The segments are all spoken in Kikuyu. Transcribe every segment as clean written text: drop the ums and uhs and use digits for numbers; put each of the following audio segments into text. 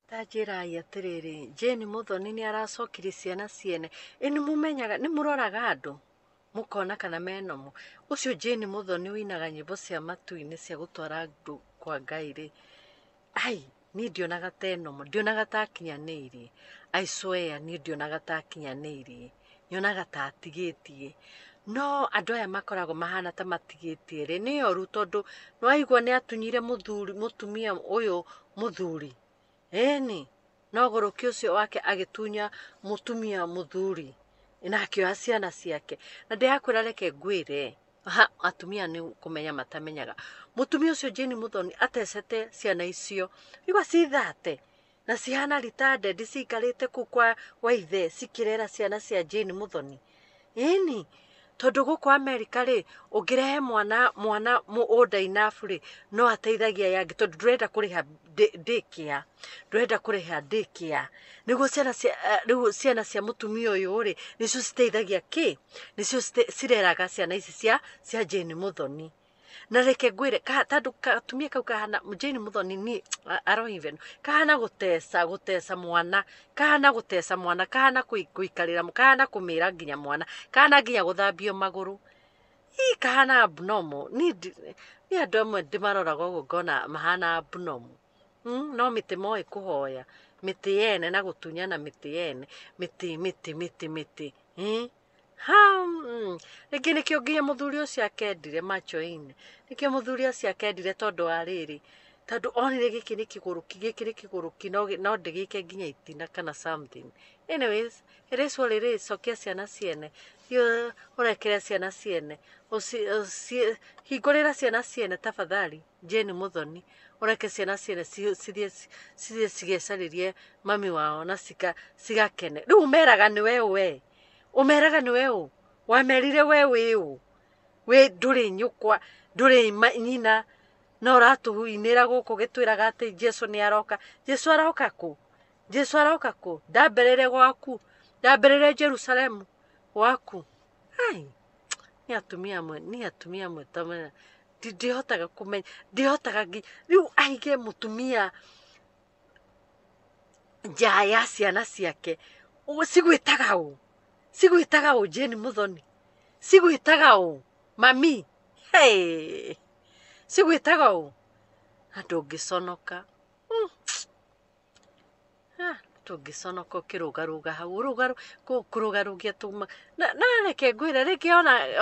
Ta njĩrai atĩrĩrĩ, Jane Muthoni nĩ aracokirie ciana ciene. Ĩ nĩ mũmenyaga, nĩ mũroraga andũ mũkona kana me normal? Ũcio Jane Muthoni ũinaga nyĩmbo cia matu-inĩ cia gũtwara andũ kwa Ngai rĩ, ai, niĩ ndionaga ta e normal, ndionaga ta akinyanĩirie. I swear niĩ ndionaga ta akinyanĩirie. Nyonaga ta atigĩtie. No andũ aya makoragwo mahana ta matigĩtie rĩ, nĩ oru tondũ nĩwaigua nĩ atunyire mũthuri, mũtumia ũyũ mũthuri. Ĩni, no ũgũrũki ũcio wake agĩtunya mũtumia mũthuri na akĩoya ciana ciake. Na ndĩrakwĩra reke ngwĩre, ha, atumia nĩ kũmenya matamenyaga. Mũtumia ũcio Jane Muthoni atecete ciana icio, igua cithate na cihana retarded ciikarĩte kũu kwa wa ithe cikĩrera ciana cia Jane Muthoni. Ĩni, tondũ gũkũ Amerika rĩ, ũngĩrehe mwana mwana older enough rĩ, no ateithagia aya angĩ tondũ ndũrenda kũrĩha daycare, ndũrenda kũrĩha daycare. Nĩguo ciana cia rĩu ciana cia mũtumia ũyũ rĩ, nĩcio citeithagia kĩ? Nĩcio cireraga ciana ici cia Jane Muthoni. Na reke ngwĩre, tondũ gatumia kau kahana, Jane Muthoni niĩ I don't even, kahana gũteca, gũteca mwana, kahana gũteca mwana, kahana gũikarĩra, kahana kũmĩra nginya mwana, kahana nginya gũthambio magũrũ. Ii kahana abnormal. Niĩ niĩ andũ amwe ndĩmaroraga ũguo ngona mahana abnormal. No mĩtĩ moĩ kũhoya, mĩtĩ yene na gũtunyana mĩtĩ yene, mĩtĩ mĩtĩ mĩtĩ mĩtĩ. Ha, rĩngĩ nĩkĩo nginya mũthuri ũcio akendire macho-inĩ. Nĩkĩo mũthuri ũcio akendire tondũ wa rĩrĩ, tondũ onire gĩkĩ nĩ kĩgũrũki, gĩkĩ nĩ kĩgũrũki, no ndĩgĩke nginya itina kana something. Anyways, it is what it is, cokia ciana ciene. Thiĩ ũrekere ciana ciene. Hingũrĩra ciana ciene tafadhali. Jane Muthoni. Ũreke ciana ciene cithiĩ cithiĩ cigecarĩrie mami wao na cigakene. Rĩu ũmeraga nĩ we we. Ũmeraga nĩ we ũ. Wamerire we wĩ ũ. Wĩ ndũrĩ nyũkwa, ndũrĩ nyina, no ũratũinĩra gũkũ ũgĩtwĩraga atĩ Jesu nĩ aroka. Jesu aroka kũ? Jesu aroka kũ? Ndambĩrĩre gwaku. Ndambĩrĩre Jerusalemu gwaku. Ai, nĩ atumia amwe, nĩ atumia amwe ta ndihotaga kũmenya, ndihotaga nginya, rĩu aige mũtumia nja ya ciana ciake. Cigwĩtaga ũ? Cigwĩtaga ũ Jane Muthoni? Cigwĩtaga ũ? Mami? Hey! Cigwĩtaga ũ? Na ndũngĩconoka. Ah, ndũngĩconoka ũkĩrũgarũga hau, kũrũgarũgia tuma. Na reke ngwĩre, rĩngĩ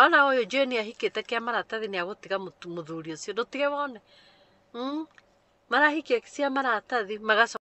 ona ũyũ Jane ahikĩte kĩa maratathi nĩ agũtiga mũthuri ũcio, ndũtige wone. Marahikia cia maratathi magacoka.